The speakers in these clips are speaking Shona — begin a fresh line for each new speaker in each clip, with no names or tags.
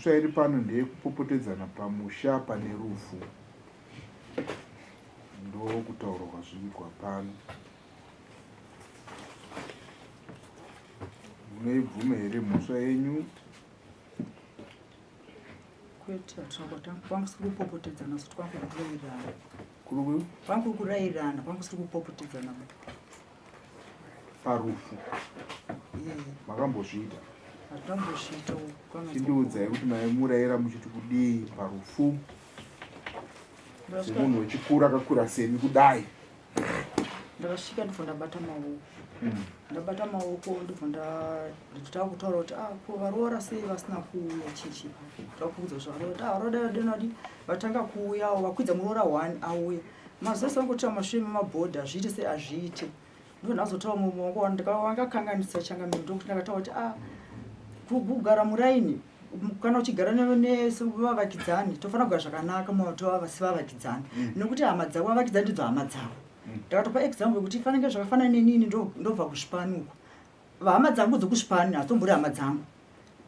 Mhosva iri pano ndeyekupopotedzana pamusha pane rufu. Ndokutaurwa kwazviitwa pano. Munoibvuma here mhosva yenyu?
Kwete, hatina kwangu siri kupopotedzana, asi kwangu kurairana. Kwangu kurairana, kwangu siri kupopotedzana.
Parufu makambozviita?
Hatambozviita.
Chindiudzai kuti maimuraira muchiti kudii parufu semunhu wechikuru akakura semi kudai.
Ndakasvika ndibva ndabata maoko hmm. Ndabata maoko ndibva nditanga kutaura kuti ah, ko varoora sei vasina kuuya chichi takuudza zvaroora ah, varoora denadi vatanga kuuyawo vakwidza muroora one auya mazuva ese vangotira mashure memabhodha azviite sei azviite ndo ndazotaura mumaoko wangakanganisa changamiro ndokuti ndakataura kuti ah kugara muraini kana uchigara nevavakidzani tofanira kugara zvakanaka motova vasi vavakidzani mm. nekuti hama dzako vavakidzani ndidzo hama dzako mm. ndakatopa example yekuti fanenge zvakafanana nenini ndobva kuzvipani uko vahama dzangu dzokuzvipani hadzitombori hama dzangu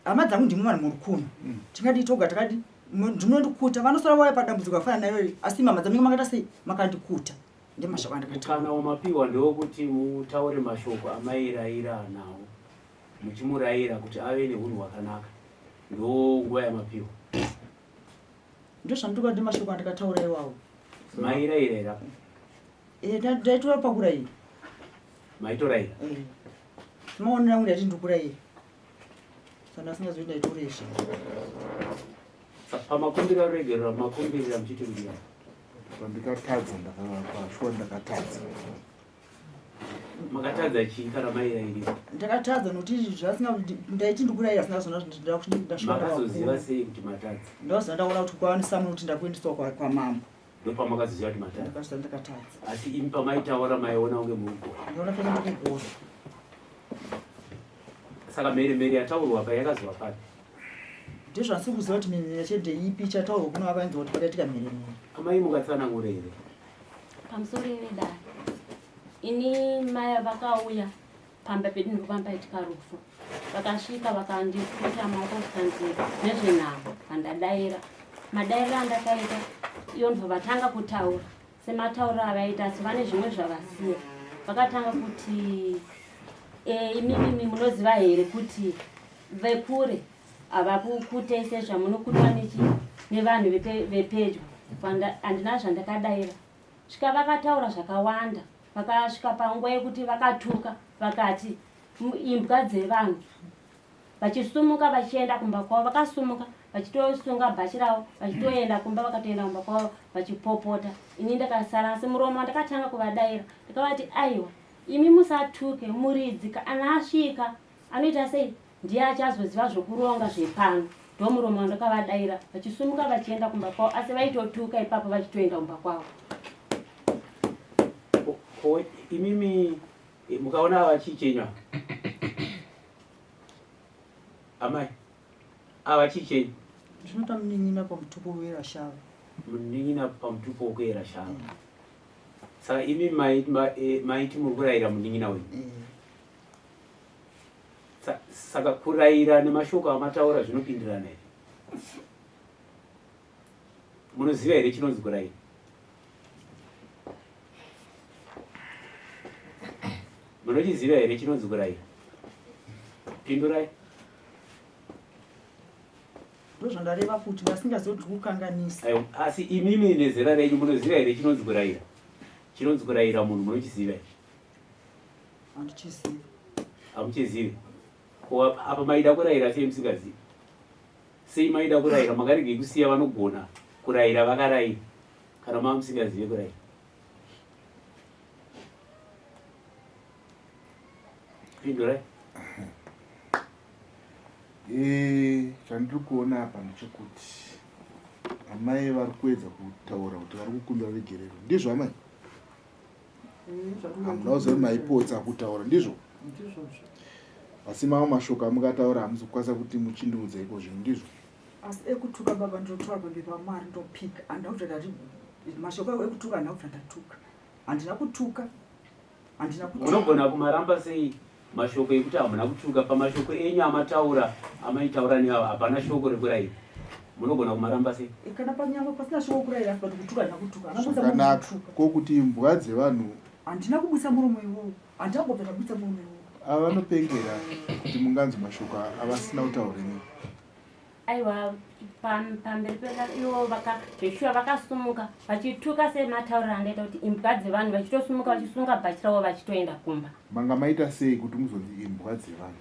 hama dzangu ndimwe vanhu muri kuno mm. tingadii toga takadi ndinondikuta vanosara vauya padambudziko afanana nayo asi mama dzangu makaita sei makandikuta ndemashoko andakataura
mukana wamapiwa ndewokuti mutaure mashoko amairaira nawo muchimurayira kuti ave nehunhu hwakanaka ndo nguva yamapiwa
ndozvandikuda ndemashoko andakataura iwawo
mairaira here apa
eh, ndaitora pakurayira
maitorayira
eh. maonero angu ndaiti ndikurayira saka ndasingazivi kuti ndaitoresha
pamakumbiro aregerera makumbirira muchiti kudii
pandikatadza ndakapashwa ndakatadza
Makatadza chii kana mairairira?
Ndakatadza nokuti zvasina ndaiti ndikuraira asina zona
ndashwamakazoziva sei kuti matadza?
Ndazoona ndaona kuti kwawanisa munhu kuti ndakuendeswa kwamambo.
Ndopamakazoziva kuti matadza.
Ndakazoziva ndakatadza.
Asi imi pamaitaura maiona kunge muri kugona.
Ndaona penge ndikugona.
Saka mhere mhere yataurwa pa yakazova papi?
Ndizvo kuziva kuti mhere yacho ndeipi ichataurwa kuno vakainzwa kuti pakaitika mhere mhere.
Amai mungatsanangure here?
Pamusoro vedare. Ini mai vakauya pamba pedu ndopambaitika rufu. Vakasvika vakandikuta maoko zvikanzi nezvenhamo vandadaira. Madairiro andakaita iyo ndobva vatanga kutaura sematauriro avaita asi vane zvimwe zvavasiya. Vakatanga kuti e, imimimi munoziva here kuti vekure havakukutei sezvamunokutwa nechi nevanhu vepedyo. Handina zvandakadaira. Svika vakataura zvakawanda vakasvika panguva yekuti vakatuka vakati imbwa dzevanhu vachisumuka vachienda kumba kwavo vakasumuka vachitosunga bhachi ravo vachitoenda kumba vakatoenda kumba kwavo vachipopota ini ndakasara asi muromo wandakatanga kuvadaira ndakavati aiwa imi musatuke muridzi kana asvika anoita sei ndiye achazoziva zvokuronga zvepano ndomuromo wandakavadaira vachisumuka vachienda kumba kwavo asi vaitotuka ipapo vachitoenda kumba kwavo
ko imimi eh, mukaona ava chii chenyu amai ava chii chenyu
ndinoita munin'ina pamutupo wera shava
munin'ina pamutupo wokuyera shava mm. saka imi eh, maiti muri kurayira munin'ina wenyu eh. Saka kurayira nemashoko amataura zvinopindirana here? Munoziva here chinonzi kurayira? Munochiziva here chinonzi kurayira? Pindurai.
Ndozvandareva kuti vasingazivi kuti kukanganisa.
Aiwa, asi imimi nezera renyu munoziva here chinonzi kurayira? Chinonzi kurayira munhu munochiziva here?
Handichizivi.
Hamuchizivi? Ko apa maida kurayira sei musingazivi? Sei maida kurayira? Makaregei kusiya vanogona kurayira vakarayira kana mava musingazivi kurayira? Pindurai.
Eh, chandiri kuona apa ndechekuti amai vari kuedza kutaura kuti vari kukumbira regerero ndizvo amai hamuna kuziva kuti maipotsa kutaura ndizvo asi mamwe mashoko amukataura hamuzi kukwanisa kuti muchindiudza iko zvino ndizvo
asi ekutuka baba ndinotaura pamberi pamwari ndopika handina kubva ndati mashoko ako ekutuka handina kubva ndatuka handina kutuka handina kutuka
munogona kumaramba sei mashoko ekuti hamuna kutuka pamashoko enyu amataura amaitaura neavo hapana shoko rekuraira. Munogona kumaramba sei?
Eh, kana panyangwe pasina shoko kurayira but kutuka handina kutuka. Handina kubudisa muromo
Zvakanaka.
kutuka.
Ko kuti imbwa dzevanhu
Handina kubudisa muromo iwowo. Handina kumbobva ndabudisa muromo iwowo.
Ava vanopengera kuti munganzwa mashoko avasina kutaura imi.
Aiwa pamberi peda ivo vaka zveshuwa vakasumuka vachituka sematauriro andaita kuti imbwa dzevanhu vachitosumuka vachisunga bhachi ravo vachitoenda kumba.
Manga maita sei kuti muzonzi imbwa dzevanhu?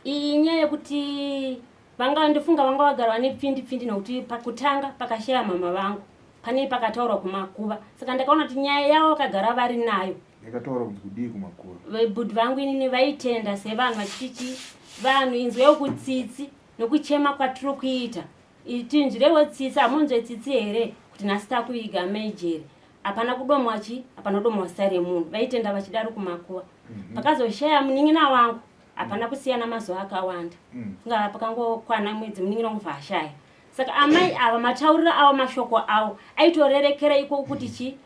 Iyi inyaya yekuti vanga ndifunga vanga vagara vane pfindi pfindi nokuti pakutanga pakashaya mama vangu pane pakataurwa kumakuva saka ndakaona kuti nyaya yavo vakagara vari nayo.
Yakataura kunzi kudii kumakuva?
Vebhudhi vangu inini vaitenda sevanhu vachiti vanhu inzwewo kutsitsi nokuchema kwatiri kuita tinzwirewo tsitsi hamunzwe tsitsi here kuti nhasi takuviga maijeri hapana kudomwa chi hapana kudomwa zita remunhu vaitenda vachidaro kumakuva mhm. pakazoshaya munin'ina wangu hapana kusiyana mazuva akawanda mm. kunga pakangokwana mwedzi munin'ina wangu bvaashaya saka amai ava matauriro avo mashoko avo aitorerekera iko kuti chi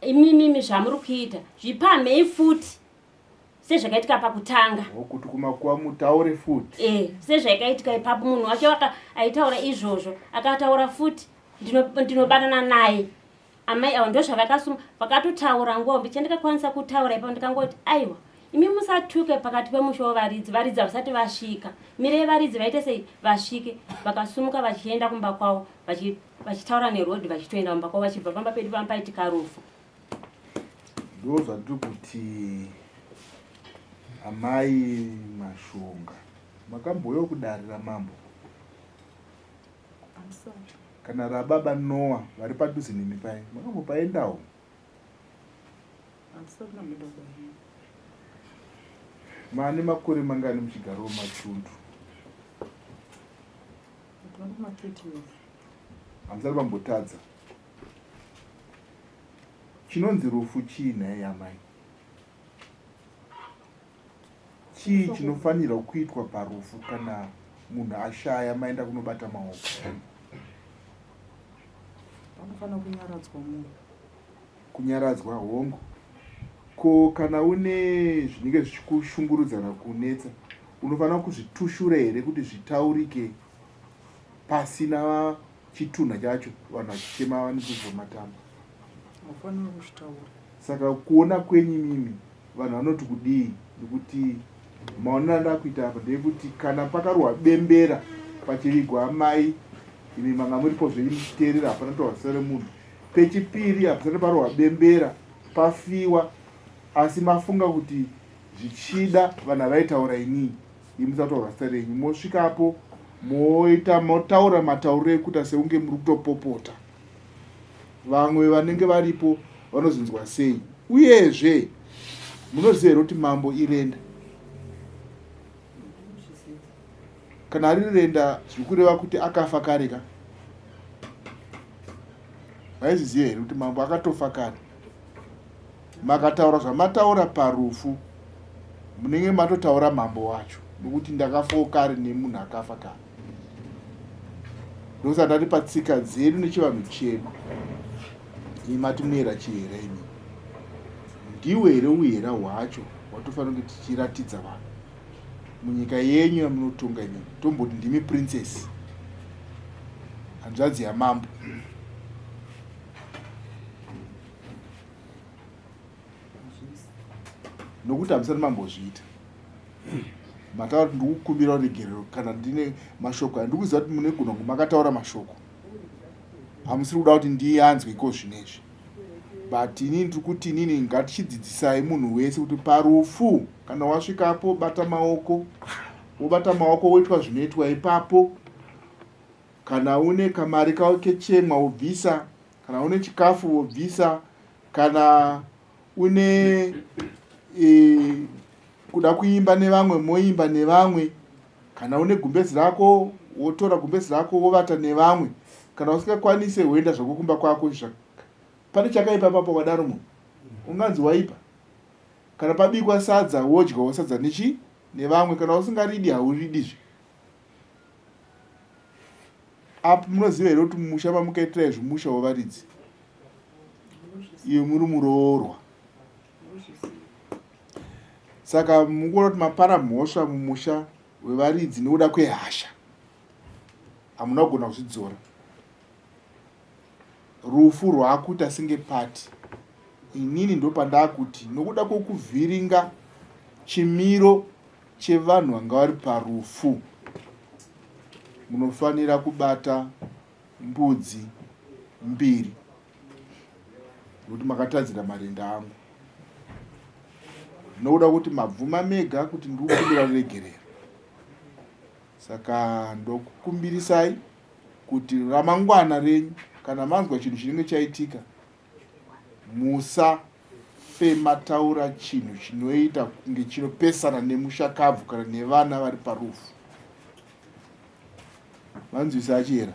imimimi zvamuri kuita zvipamhei futi sezvakaitika pakutanga
kuti kumakuva mutaure futi
e sezvaikaitika ipapo munhu wacho aitaura izvozvo akataura futi ndinobatana naye amai avo ndozvavakasuma vakatotaura nguva hombe chandikakwanisa kutaura ipapo ndikangoti aiwa imi musatuke pakati pemusha wevaridzi varidzi havasati vasvika mirei varidzi vaite sei vasvike vakasumuka vachienda kumba kwavo vachitaura neroad vachitoenda kumba kwavo vachibva pamba pedu pamba paitika rufu
ndo zvatiri kuti amai mashonga makambouyawo kudare ramambo kana rababa Noah vari padhuze nemi paye makambopaendawo? Mane makore mangani muchigarawo matundu? Hamusati mambotadza. Chinonzi rufu chii nhai amai? Chii chinofanirwa kuitwa parufu kana munhu ashaya maenda kunobata maoko?
Panofanira kunyaradzwa munhu.
Kunyaradzwa hongu. Ko kana une zvinenge zvichikushungurudza kana kunetsa unofanira kuzvitushura here kuti zvitaurike pasina chitunha chacho vanhu vachichema vanekubva matamba?
Haufaniri kuzvitaura.
Saka kuona kwenyu imimi vanhu vanoti kudii nekuti maonero andakuita apa ndeyekuti kana pakarohwa bembera pachivigwa amai imi manga muripo zvenyu muchiteerera hapana taurwa zita remunhu pechipiri hapasati parohwa bembera pafiwa asi mafunga kuti zvichida vanhu havaitaura inii imi musataurwa zita renyu mosvikapo moita motaura matauriro ekuita sekunge muri kutopopota Vamwe vanenge varipo vanozonzwa sei? Uyezve, munoziva here kuti mambo irenda? Kana ari renda zviri kureva kuti akafa kare ka? Maizviziva here kuti mambo akatofa kare? Makataura zvamataura parufu munenge matotaura mambo wacho nokuti ndakafawo kare nemunhu akafa kare. Ndosaka ndati patsika dzedu nechivanhu chedu imi mati muera chihera imi ndiwo here uhera hwacho hwatofanira kunge tichiratidza vanhu munyika yenyu yamunotonga imi tomboti ndimi princess hanzvadzi yamambo nokuti hamusati mambozviita mataura kuti ndikukumbira ruregerero kana ndine mashoko aya ndikuziva kuti munegona kunge makataura mashoko hamusiri kuda kuti ndianzwe iko zvinezvi but inini ndiri kuti inini ngatichidzidzisai munhu wese kuti parufu kana wasvikapo bata maoko wobata maoko woitwa zvinoitwa ipapo kana une kamari kawo kechemwa wobvisa kana une chikafu wobvisa kana une e, kuda kuimba nevamwe moimba nevamwe kana une gumbezi rako wotora gumbezi rako wovata nevamwe kana usingakwanise woenda zvako kumba kwako pane chakaipa papo wadaro munhu unganzi waipa kana pabikwa sadza wodyawo sadza nechi nevamwe kana usingaridi hauridizve Apo munoziva here kuti mumusha mamukaitira izvi musha wevaridzi iyo muri muroorwa saka mukuona kuti mapara mhosva mumusha wevaridzi nekuda kwehasha. Hamuna kugona kuzvidzora. Rufu rwaakuita senge pati. Inini ndopandakuti nokuda kwokuvhiringa chimiro chevanhu vanga vari parufu, munofanira kubata mbudzi mbiri nokuti makatadzira marinda angu. Nokuda kuti mabvuma mega kuti ndikukumbira ruregerero. Saka ndokukumbirisai kuti ramangwana renyu kana manzwa chinhu chinenge chaitika musafe mataura chinhu chinoita kunge chinopesana nemushakabvu kana nevana vari parufu. Manzwisa achihera?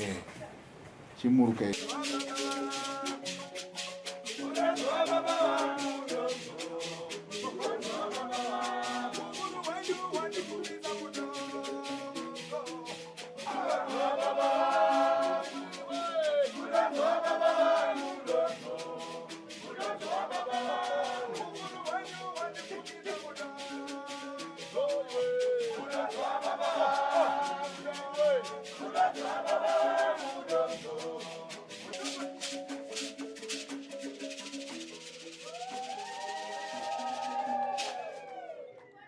Eh, chimuruka.